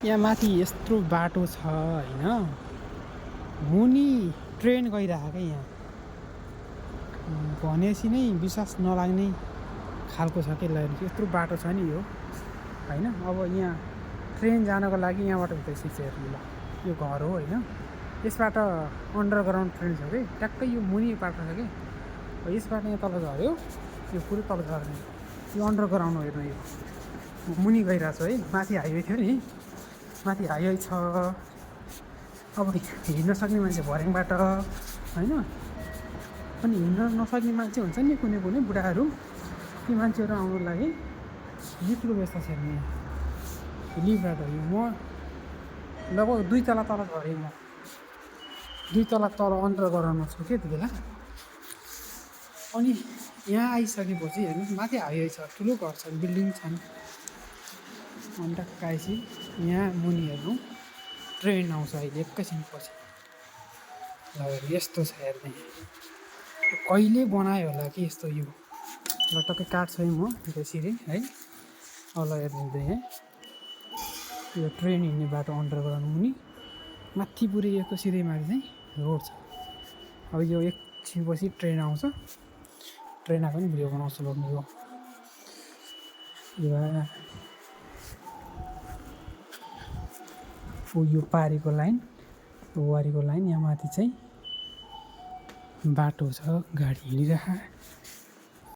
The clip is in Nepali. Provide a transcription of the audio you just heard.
यहाँ माथि यस्तो बाटो छ होइन, मुनि ट्रेन गइरहेको क्या यहाँ। भनेपछि नै विश्वास नलाग्ने खालको छ के, यत्रो बाटो छ नि यो होइन। अब यहाँ ट्रेन जानको लागि यहाँबाट हुँदैछ हेर्नु ल, यो घर हो होइन, यसबाट अन्डरग्राउन्ड ट्रेन छ कि ट्याक्कै यो मुनि बाटो छ कि। यसबाट यहाँ तल झऱ्यो, यो पुरै तल झर्ने, यो अन्डरग्राउन्ड हो। हेर्नु यो मुनि गइरहेको छु है, माथि हाइवे थियो नि, माथि हाइवे छ। अब हिँड्न सक्ने मान्छे भर्याङबाट होइन, अनि हिँड्न नसक्ने मान्छे हुन्छ नि कुनै कुनै बुढाहरू, ती मान्छेहरू आउनुको लागि लिफ्टको व्यवस्था छ नि। लिफ्टबाट हो म लगभग 2 तला तल झरेँ म, 2 तला तल अन्डरग्राउन्डमा छु क्या त्यति बेला। अनि यहाँ आइसकेपछि हेर्नु माथि हाइवे छ, ठुलो घर छ, बिल्डिङ छन्। अनि टक्क आएपछि यहाँ मुनि हेर्नु ट्रेन आउँछ अहिले एकैछिनपछि। ल यस्तो छ हेर्ने, कहिले बनायो होला कि यस्तो यो। ल टक्कै काट्छु है म त्यसरी है। अब हेर्नु है, यो ट्रेन हिँड्ने बाटो अन्डरग्राउन्ड मुनि माथि पुऱ्याएको सिधै माथि चाहिँ रोड छ। अब यो एकछिनपछि ट्रेन आउँछ, ट्रेन आएको पनि भिडियो बनाउँछु ल। यो पारिको लाइन, वारीको लाइन, यहाँ माथि चाहिँ बाटो छ, गाडी हिँडिरहेको।